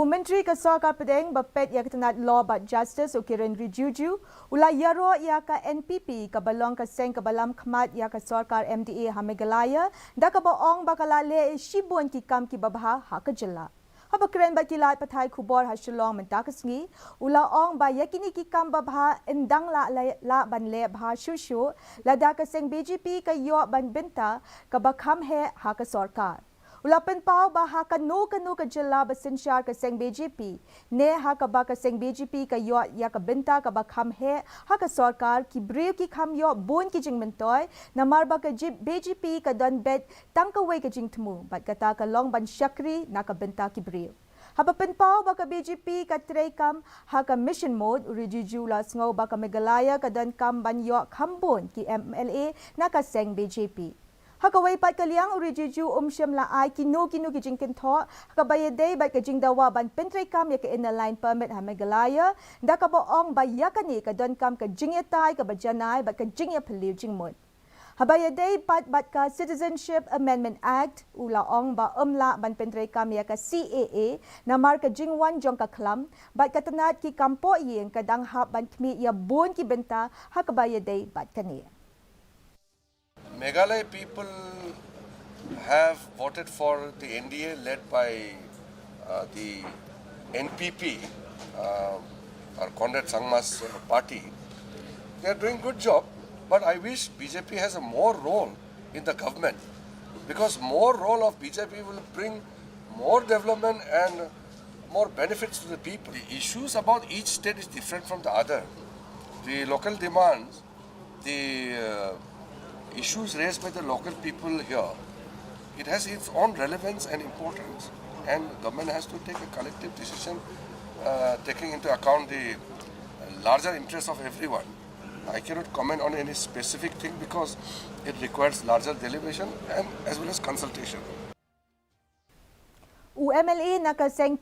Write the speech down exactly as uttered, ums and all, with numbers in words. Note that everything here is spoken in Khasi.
U Myntri ka Sorkar Pdeng ba peit ïa ka tnad Law bad Justice, u Kiren Rijiju, u la ïaroh ïa ka N P P, kaba long ka seng kaba lam khmat ïa ka sorkar M D A ha Meghalaya, da kaba ong ba ka la leh shibun ki kam kiba bha ha ka jylla. Haba kren bad ki lad pathai khubor ha Shillong mynta ka sngi, u la ong ba ïa kine ki kam babha yn dang lah, lah ban leh bha shuh shuh, lada ka seng B J P ka ïoh ban bynta kaba kham heh ha ka sorkar. U la pynpaw ba ha kano kano ka jylla ba synshar ka seng B J P, ne ha kaba ka seng B J P ka ïoh ïa ka bynta kaba kham heh ha ka sorkar, ki briew ki kham ïoh bun ki jingmyntoi, namar ba ka J-, B J P ka don beit tang kawei ka jingthmu, bad kata ka long ban shakri na ka bynta ki briew. Haba pynpaw ba ka B J P ka treikam ha ka mission mode, u Rijiju u la sngew ba ka Meghalaya ka donkam ban ïoh kham bun ki M L A na ka seng B J P. Ha kawei pat ka liang, u Rijiju um shym la ai kino kino ki jingkynthoh ha kaba ïadei bad ka jingdawa ban pyntreikam ïa ka Inner Line Permit ha Meghalaya, da kaba ong ba ïa kane ka donkam ka jingïatai kaba janai bad ka jingïaphylliew jingmut. Haba ïadei pat bad ka Citizenship Amendment Act, u la ong ba ym lah ban pyntreikam ïa ka C A A namar ka jingwan jong ka khlam, bad ka tnad ki kam pohïing ka dang hap ban khmih ïa bun ki bynta ha kaba ïadei bad kane. Meghalaya people have voted for the N D A led by uh, the N P P, uh, or Conrad Sangma's uh, party. They are doing good job, but I wish B J P has a more role in the government, because more role of B J P will bring more development and more benefits to the people. The issues about each state is different from the other. The local demands, the uh, issues raised by the local people here, it has its own relevance and importance. And government has to take a collective decision, uh, taking into account the larger interests of everyone. I cannot comment on any specific thing because it requires larger deliberation and as well as consultation. U M L A na ka seng